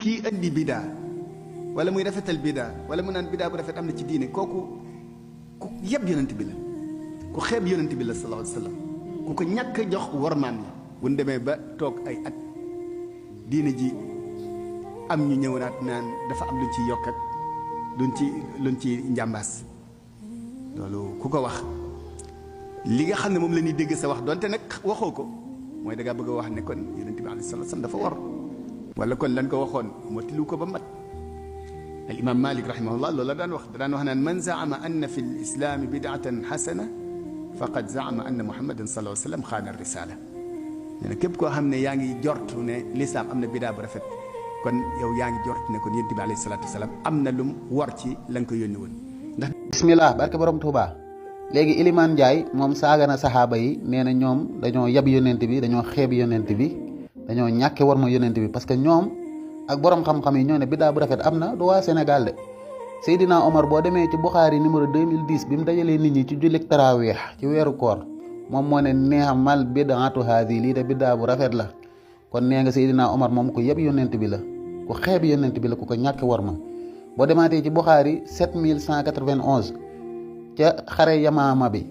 kii indi bidaa wala muy rafetal bidaa wala mu naan bidaa bu rafet am na ci diine kooku ku yeb yonent bi la ku xeeb yonent bi la sallallahu alayhi wa sallam ku ko ñàkk a jox wormaam la bu ñu demee ba toog ay at diine ji am ñu ñëwnaat naan dafa am luñ ci yokk ak luñ ci njàmbaas loolu ku ko wax li nga xam ne moom la ñuy dégg sa wax donte nag waxoo ko mooy da ngaa bëgg a wax ne kon yonent bi alayhi salaatu salaam dafa war wala kon lan ko waxoon moo tilu ko ba mat al imam malik rahimahullah loolu la daan wax naan man zaama anna fi l islaami bidaatan xasana faqad zaama anna muhammadan sallallahu alayhi wa sallam xaana risala nee na képp koo xam ne yaa ngi jortu ne lislaam am na bidaa bu rafet kon yow yaa ngi jortu ne kon yonent bi alayhi salaatu wasalaam am na lum war ci la nga ko yónni woon ndax bismillah barke borom Tuuba léegi Ilimaan Njaay moom saaga na saxaaba yi nee na ñoom dañoo yab yonent bi dañoo xeeb yonent bi dañoo ñàkke war ma yonent bi parce que ñoom ak borom xam-xam yi ñoo ne bidaa bu rafet am na du waa Sénégal de Seydina Omar boo demee ci Buxaari numéro 2010 bi mu dajalee nit ñi ci jullik taraweex ci weeru koor moom moo ne neexamal bidaatu haadi lii de bidaa bu rafet la kon nee nga Seydina Omar moom ku yeb yonent bi la ku xeeb yonent bi la ku ko ñàkke war ma boo demaatee ci Buxaari 7191 ca xare Yamaama bi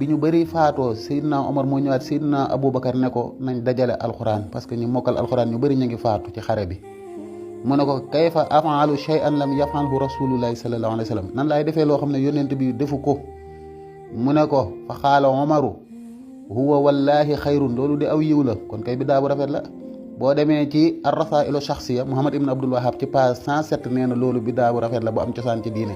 ñu bëri faatoo Seydina Omar moo ñëwaat Seydina Aboubacar ne ko nañ dajale alxuraan parce que ñu mokkal alxuraan ñu bëri ñu ngi faatu ci xare bi mu ne ko kayfa afaalu shay'an lam yafalhu rasulullahi sallallahu alayhi wa sallam nan laay defee loo xam ne yonent bi defu ko mu ne ko fa xaala Omaru huwa wallahi xayrun loolu di aw yiw la kon kay bidaa bu rafet la boo demee ci ar-rasailu shaxsiya Muhammad ibn Abdul Wahab ci page 107 nee na loolu bidaa bu rafet la bu am cosaan ci diine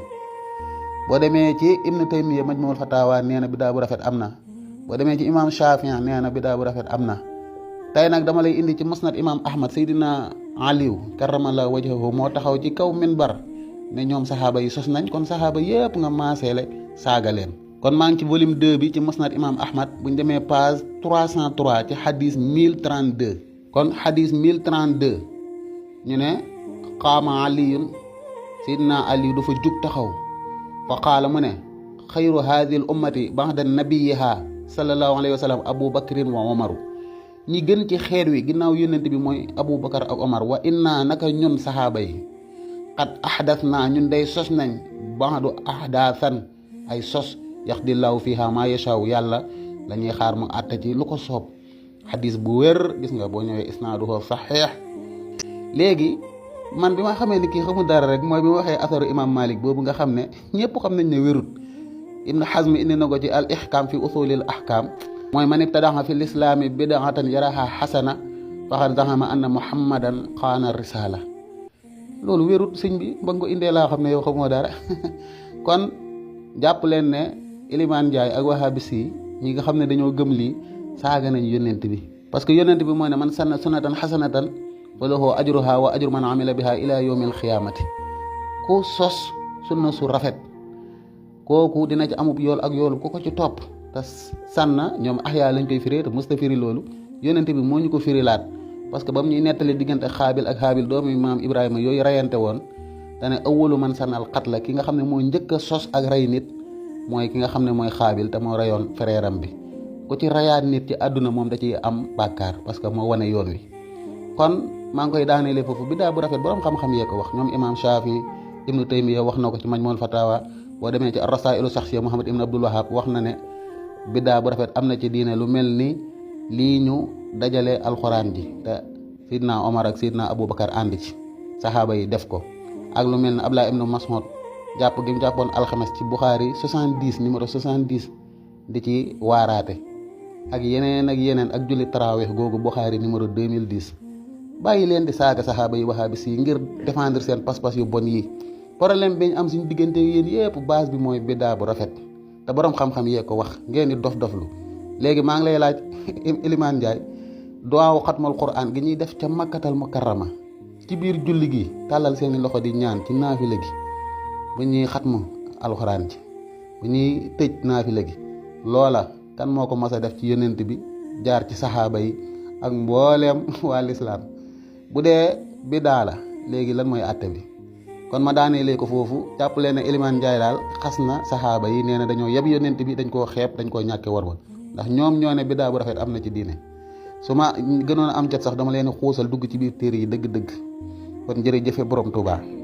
boo demee ci Ibn Taymiya Majmuul Fatawa nee na bidaa bu rafet am na boo demee ci imam Shafii nee na bidaa bu rafet am na tey nag dama lay indi ci musnad imam Ahmad Seydina Aliou karramallahu wajhahu moo taxaw ci kaw minbar ne ñoom saxaaba yi sos nañ kon saxaaba yëpp nga maaseele saaga leen kon maa ngi ci volume 2 bi ci musnad imam Ahmad buñ demee page 303 ci hadis 1032 kon hadis 1032 ñu ne qaama aliyun Seydina Aliou dafa jug taxaw fa qaala mu ne xayru haadihi l ummati ba'da nabiyiha sallallahu alayhi wa sallam Abu Bakrin wa Omaru ñi gën ci xeet wi ginnaaw yónnent bi mooy Abu Bakar ak Omar wa inna naka ñun saxaaba yi qad ahdas naa ñun day sos nañ ba'du ahdaasan ay sos yaxdillahu fiha ma yashaw yàlla la ñuy xaar mu àtte ci lu ko soob xadis bu wér gis nga boo ñëwee isnaaduhu saxiix léegi man bi ma xamee ni kii xamul dara rek mooy bi ma waxee asaru imam Malik boobu nga xam ne ñëpp xam nañ ne wérut Ibn Hazm indi na ko ci al ihkam fi usulil ahkam mooy man ibtadaxa fi lislaami bidaatan yaraha xasana faqad zahama anna muhammadan xaana risala loolu wérut sëñ bi ba nga ko indee laa xam ne yow xamoo dara kon jàpp leen ne Ilimaan Njaay ak wahabis yi ñi nga xam ne dañoo gëm lii saaga nañ yónnent bi parce que yónnent bi mooy ne man sanna sunnatan xasanatan fa lahu ajruha wa ajru man amila biha ila yawmil xiyaamati ku sos sunna su rafet kooku dina ci amub yool ak yoolu ku ko ci topp te sànna ñoom ahyaa lañ koy firee te musta firi loolu yónnent bi moo ñu ko firilaat parce que ba mu ñuy nettali diggante xaabil ak xaabil doomu maam Ibrahima yooyu rayante woon dane awwalu man sànnal xatla ki nga xam ne moo njëkk a sos ak rey nit mooy ki nga xam ne mooy xaabil te moo reyoon frère am bi ku ci rayaat nit ci àdduna moom da ciy am bàkkaar parce que moo wane yoon wi kon maa ngi koy daaneele foofu bidaa bu rafet borom xam-xam yee ko wax ñoom imam Shafi Ibnu Taymiya wax na ko ci Majmuul Fatawa boo demee ci ar-Rasailu Shaxsiya Muhammad ibn Abdul Wahab wax na ne bidaa bu rafet am na ci diine lu mel ni lii ñu dajale alxuraan ji te Seydina Omar ak Seydina Aboubacar ànd ci saxaaba yi def ko ak lu mel ni Abdullah ibnu Mas'ud jàpp gi mu jàppoon alxames ci Buxaari 70 numéro 70 di ci waaraate ak yeneen ak julli tarawih googu Buxaari numéro 2010 bàyyi leen di saaga saxaaba yi wahabis yi ngir défendre seen pas-pas yu bon yi problème bi ñu am suñu diggante yéen yëpp base bi mooy bidaa bu rafet te borom xam-xam yee ko wax ngeen di dof-doflu léegi maa ngi lay laaj Ilimaan Njaay duwaawu xatmal Qur'an gi ñuy def ca Makkatal Mukarrama ci biir julli gi tàllal seeni loxo di ñaan ci naafila gi bu ñuy xatmu alxuraan ci bu ñuy tëj naafila gi loola kan moo ko mas a def ci yonent bi jaar ci saxaaba yi ak mbooleem waa lislaam bu dee bidaa la léegi lan mooy àtte bi kon ma daanelee ko foofu jàpp leen ne Ilimaan Njaay daal xas na saxaaba yi nee na dañoo yeb yonent bi dañ koo xeeb dañ koo ñàkke warwal ndax ñoom ñoo ne bidaa bu rafet am na ci diine su ma gënoon a am cat sax dama leen xuusal dugg ci biir téere yi dëgg-dëgg kon jërëjëfe borom Touba.